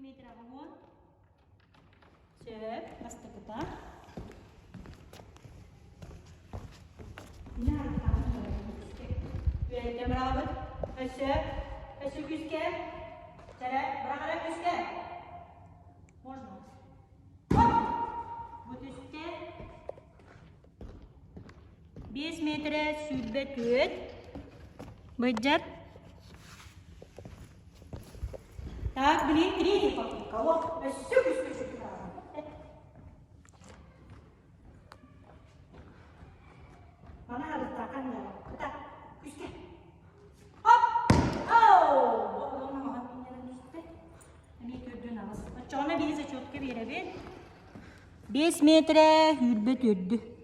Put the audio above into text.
метр 80. Сөп, бастакыта. Үөрэтэн быраҕабыт. Өссө, өссө күүскэ. Чэрэ, быраҕара күүскэ. Можно. Хоп! Бу түстэ. 5 метрэ 24. Быдьар. Так, блин, третий попытка. Вот, өссө күүскэ чөкү Мана арыттахан да. Так, күүскэ. Хоп! Оу! Эмиэ төрдүн аҕыс. Оччоҕуна биир зачетка биэрэбин. 5 метрэ 24.